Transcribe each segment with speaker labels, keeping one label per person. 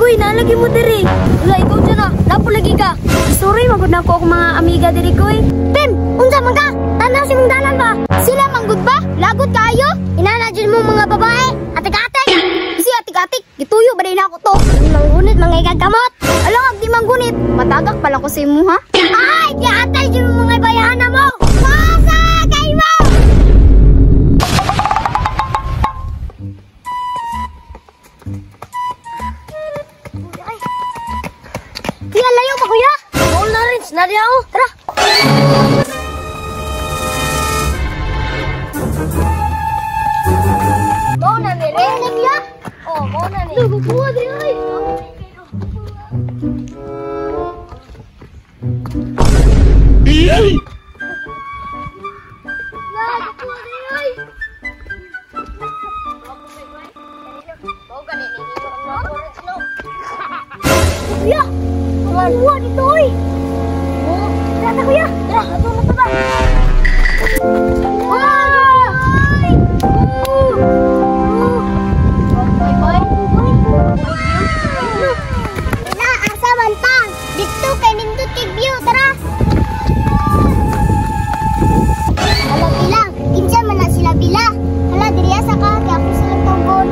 Speaker 1: Uy, nalagi mo diri. Wala, ikaw dyan ah. Napulagi ka. Sorry, magod na ko akong mga amiga diri ko eh. Pim, unsa man ka? Tanaw si mong dalan ba? Sila manggod ba? Lagot kayo? Inana dyan mo mga babae. Atik-atik. Si atik-atik, gituyo ba rin ako to? Manggunit, mga ikagamot. Alam, di manggunit. Matagak pala ko sa imo ha? Ay, di atay dyan mo mga bayahana mo. Pasa kay mo! Kuya, layo pa kuya! Roll na rin, sinali ako. Tara! Mau na ni Ren? Kuya? Oh, mau na ni. Kukuha din ay! Kukuha din ay! Kuya! Kuha dito oy! Tara na kuya! Tara, ato na pa ba? Ay!
Speaker 2: Ila, asa man ta? Dito kay nindot kay view, tara! Hala bilang, kinsa man na sila bila? Hala, diri asa ka, kay ako silang tungkol.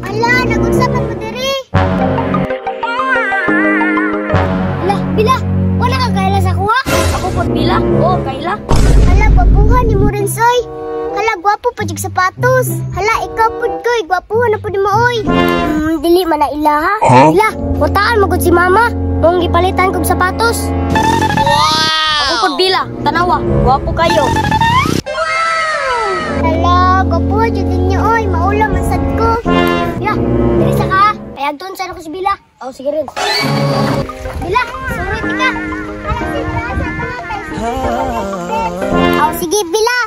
Speaker 2: Hala, nagunsa man mo diri?
Speaker 1: Hala, bila! Wala ka kaila sa kuha? Ako po, bila? Oo, kaila.
Speaker 2: Hala, gwapuhan ni mo rin, soy. Hala, gwapo pa jud sapatos. Hala, ikaw pud koy, gwapuhan na pud mo oy. Dili man na ila ha.
Speaker 1: Ila, wataan magud si mama. Mong gipalitan kog sapatos. Wow! Ako pud bila, tanawa, gwapo kayo.
Speaker 2: Hala, gwapuhan jud ninyo oy, maula man sad ko.
Speaker 1: Bila, diri sa ka. Kaya doon sa ko si Bila. Oh, sige rin.
Speaker 2: Bila, surot ka. Hala, si Brasa pa. Oh, sige Bila.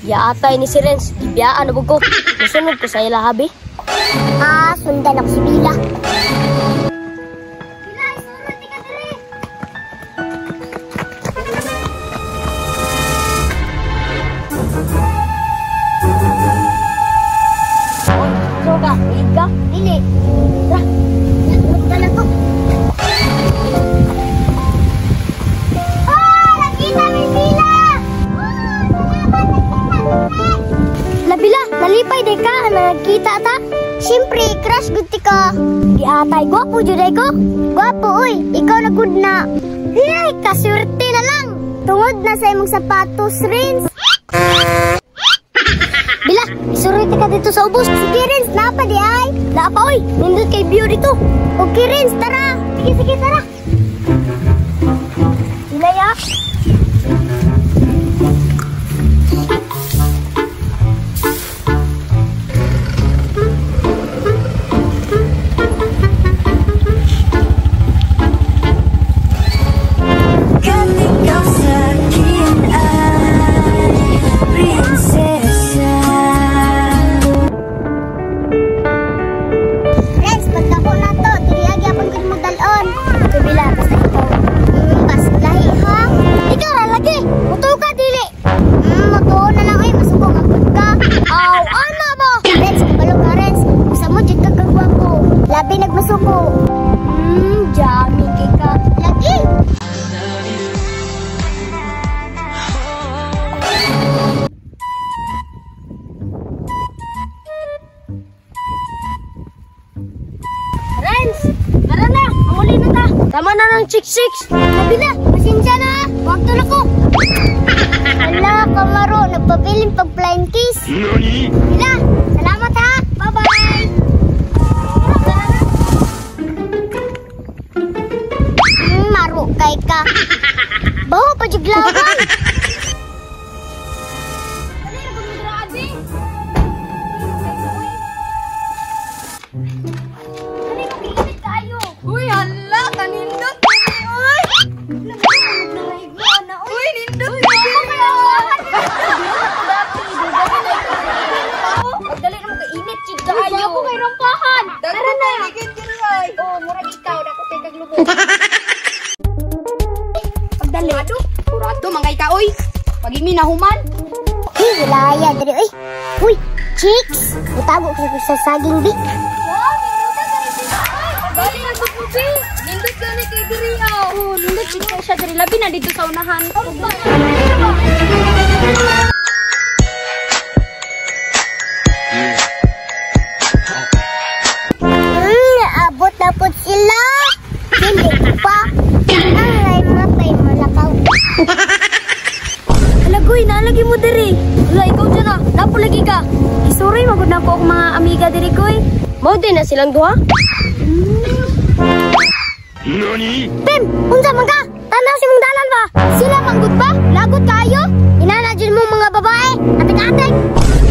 Speaker 1: Yaatay ni si Renz, gibiyaan na ko. Musunod ko sa ila habi.
Speaker 2: Ah, sundan ako si Bila. Bila, isurot ka diri.
Speaker 1: Oy, so ka, liit ka?
Speaker 2: Dili.
Speaker 1: Tara.
Speaker 2: Sundan na to. Ah, nakita mi Bila. Oh, salamat nakita mi.
Speaker 1: Labila, nalipay day ka, nagkita ta.
Speaker 2: Siyempre, crush gud ti ka.
Speaker 1: Di atay, gwapo jud ay ko.
Speaker 2: Gwapo oy, ikaw na gud na. Hey, kaswerte na lang. Tungod na sa imong sapatos, Renz.
Speaker 1: Bila, isurete ka dito sa ubos.
Speaker 2: Sige, Renz, napa di ay.
Speaker 1: Napa oy, nindot kay view dito.
Speaker 2: Okay, Renz, tara. Sige, sige, tara.
Speaker 1: Hinaya.
Speaker 3: Ikaw sa'kin ay prinsesa.
Speaker 2: Renz, pagdako na to, diri gyapon gud mo dalon.
Speaker 1: Okay, Bila, basta ikaw.
Speaker 2: Basta lahi ha.
Speaker 1: Ikaw ra lagi. Mutuo ka dili.
Speaker 2: Mutuo na lang ay masuko man gud ka.
Speaker 1: Aw, ana ba?
Speaker 2: Renz, kabalo ka Renz. Usa mo jud ka kagwapo. Labi nagmasuko.
Speaker 1: Jami kay ka.
Speaker 2: Lagi.
Speaker 1: Renz, tara na, manguli na ta. Tama na ng chicks-chicks.
Speaker 2: Nabila, pasensya na. Wag to na ko. Ala, kamaro, nagpabilin pag flying kiss.
Speaker 4: NANI?
Speaker 2: Bila, salamat ha. Bye-bye. Maro kay ka. Baho pa jud laway.
Speaker 5: Uy, hala, kanindot kini oy. Uy, nindot kini.
Speaker 1: Pagdali na mo kainit jud kaayo. Ako kay rampahan.
Speaker 5: Tara na. Ligid diri ay.
Speaker 1: Oh, murag ikaw dako kay kaglubo. Pagdali.
Speaker 5: Kurado mangay ka oy. Pag imi nahuman.
Speaker 2: Hey, wilaya diri oy. Uy, chicks. Mutago ko sa saging bi.
Speaker 1: Wow, nindot gani siya. Dali na gud mo, bi. Nindot gani kay diri ah. Oh, nindot jud kay siya diri labi na dito sa unahan.
Speaker 2: Abot na po sila. Dili pa. Ay, matay malakaw.
Speaker 1: Halagoy, naalagi mo diri. Wala, ikaw dyan ah. Napo lagi ka. Isuroy, magod na ko akong mga amiga diri, koy. Mao din na silang duha.
Speaker 4: NANI?
Speaker 2: Pim, unsa man ka? Tanaw si mong dalan ba? Sila manggod ba? Lagot kayo? Inana jud mo mga babae. Atik-atik.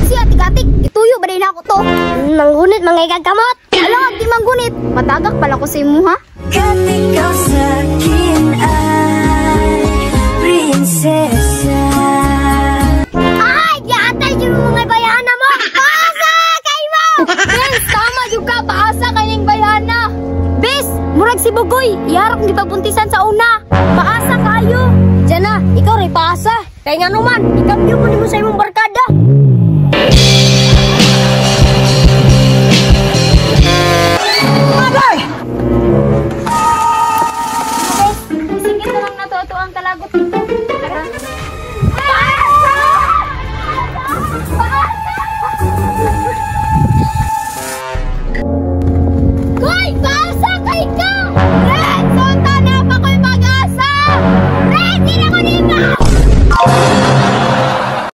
Speaker 2: Si atik-atik, gituyo ba din ako to? Manggunit mga igagkamot.
Speaker 1: Alam, di manggunit. Matagak pala ko sa imuha.
Speaker 3: Kat ikaw sa'kin ay prinsesa.
Speaker 2: Ay, giatay jud mo mga bayana mo. Paasa kay mo.
Speaker 1: Bes, tama jud ka. Paasa kaning bayana. Bes, murag si Bugoy. Iharap ni pagbuntisan sa una. Paasa kayo.
Speaker 2: Diyan na, ikaw rin paasa. Kay nga naman, ikambyo mo nimo sa imong barkada.